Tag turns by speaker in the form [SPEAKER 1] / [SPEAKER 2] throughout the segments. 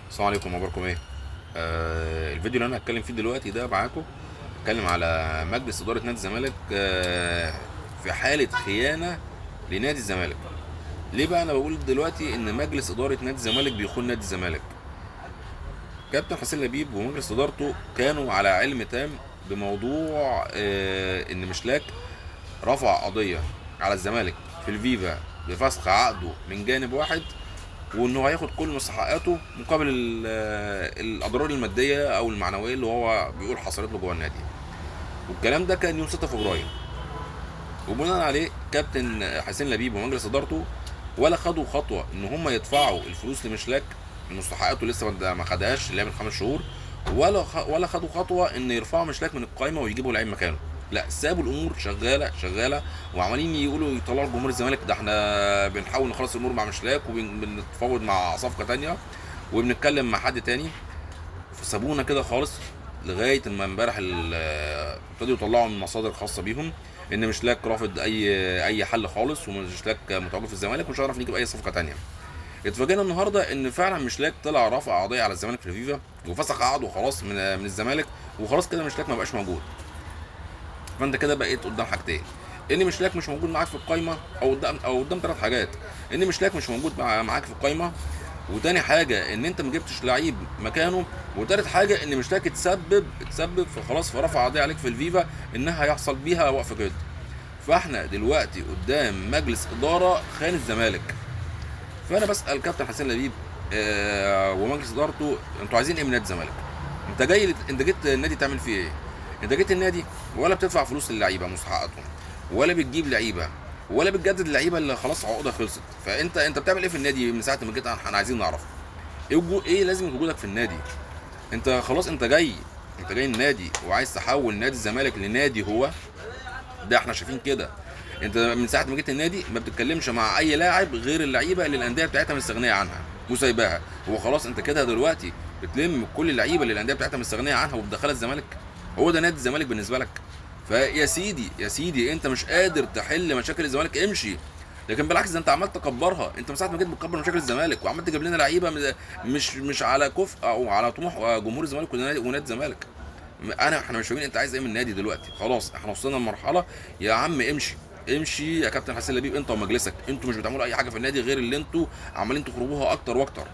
[SPEAKER 1] السلام عليكم، اخباركم ايه؟ الفيديو اللي انا هتكلم فيه دلوقتي ده معاكم، هتكلم على مجلس ادارة نادي الزمالك في حاله خيانة لنادي الزمالك. ليه بقى انا بقول دلوقتي ان مجلس ادارة نادي الزمالك بيخون نادي الزمالك؟ كابتن حسين لبيب ومجلس ادارته كانوا على علم تام بموضوع ان مشلاك رفع قضية على الزمالك في الفيفا بفسخ عقده من جانب واحد، وانه هياخد كل مستحقاته مقابل الاضرار المادية او المعنوية اللي هو بيقول حصلت له جوه النادي. والكلام ده كان يوم 6 فبراير، وبناء عليه كابتن حسين لبيب ومجلس ادارته ولا خدوا خطوة ان هم يدفعوا الفلوس لمشلاك مستحقاته لسه ما خدهاش اللي هي من 5 شهور، ولا خدوا خطوة ان يرفعوا مشلاك من القايمة ويجيبوا لعيب مكانه. لا، سابوا الامور شغالة شغالة، وعمالين يقولوا يطلعوا جمهور الزمالك ده احنا بنحاول نخلص الامور مع مشلاك وبنتفاوض مع صفقة تانية وبنتكلم مع حد تاني. فسابونا كده خالص لغاية اما امبارح ابتدوا يطلعوا من مصادر خاصة بيهم ان مشلاك رافض اي حل خالص، ومشلاك متواجد في الزمالك ومش هنعرف نجيب اي صفقة تانية. اتفاجئنا النهارده ان فعلا مشلاك طلع رفع قضية على الزمالك في الفيفا وفسخ عقده خلاص من الزمالك، وخلاص كده مشلاك ما بقاش موجود. فانت كده بقيت قدام حاجتين، ان مشلاك مش موجود معاك في القايمة، او قدام 3 حاجات، ان مشلاك مش موجود معاك في القايمة، وتاني حاجة ان انت ما جبتش لعيب مكانه، وتالت حاجة ان مشلاك اتسبب في خلاص في رفع قضية عليك في الفيفا انها هيحصل بيها وقف قيد. فاحنا دلوقتي قدام مجلس ادارة خان الزمالك. فانا بسال كابتن حسين لبيب ومجلس ادارته، انتوا عايزين ايه من نادي الزمالك؟ انت جيت النادي تعمل فيه ايه؟ انت جيت النادي ولا بتدفع فلوس للعيبة مستحقاتهم، ولا بتجيب لعيبة، ولا بتجدد اللعيبة اللي خلاص عقدها خلصت. فانت بتعمل ايه في النادي من ساعة ما جيت؟ احنا عايزين نعرف ايه لازم وجودك في النادي. انت خلاص انت جاي النادي وعايز تحول نادي الزمالك لنادي هو ده، احنا شايفين كده. انت من ساعة ما جيت النادي ما بتتكلمش مع اي لاعب غير اللعيبة اللي الاندية بتاعتها مستغنيه عنها وسايباها. هو خلاص انت كده دلوقتي بتلم كل اللعيبة اللي الاندية بتاعتها مستغنيه عنها وبتدخلها الزمالك. هو ده نادي الزمالك بالنسبة لك؟ فيا سيدي يا سيدي، انت مش قادر تحل مشاكل الزمالك، امشي. لكن بالعكس ده انت عمال تكبرها. انت من ساعة ما جيت بتكبر مشاكل الزمالك وعمال تجيب لنا لعيبة مش على كفء او على طموح جمهور الزمالك ونادي الزمالك. احنا مش فاهمين انت عايز ايه من النادي دلوقتي. خلاص احنا وصلنا لمرحلة يا عم امشي، امشي يا كابتن حسين لبيب انت ومجلسك. انتوا مش بتعملوا اي حاجة في النادي غير اللي انتوا عمالين تخربوها اكتر واكتر.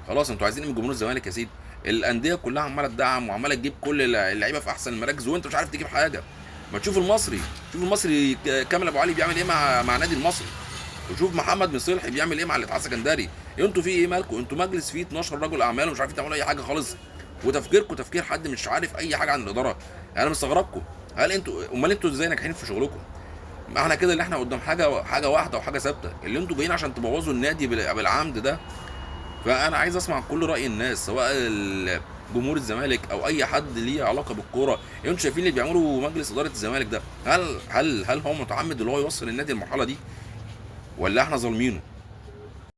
[SPEAKER 1] خلاص انتوا عايزين ايه من جمهور الزمالك يا سيدي؟ الاندية كلها عماله تدعم وعماله تجيب كل اللعيبة في احسن المراكز وانت مش عارف تجيب حاجة. ما تشوف المصري، شوف المصري كامل ابو علي بيعمل ايه مع نادي المصري، وشوف محمد مصيلحي بيعمل ايه مع الاتحاد السكندري. انتوا في ايه مالكم؟ انتوا مجلس فيه 12 رجل اعمال ومش عارفين تعملوا اي حاجة خالص، وتفكيركم تفكير حد مش عارف اي حاجة عن الادارة. انا مستغربكم، هل انتوا امال انتوا ازاي ناجحين في شغلكم؟ ما احنا كده اللي احنا قدام حاجة واحدة وحاجه ثابتة، اللي انتوا جايين عشان تبوظوا النادي بالعمد ده. فانا عايز اسمع كل راي الناس، سواء جمهور الزمالك او اي حد ليه علاقة بالكورة. انتوا شايفين اللي بيعملوا مجلس ادارة الزمالك ده، هل هو متعمد اللي هو يوصل النادي للمرحلة دي، ولا احنا ظالمينه؟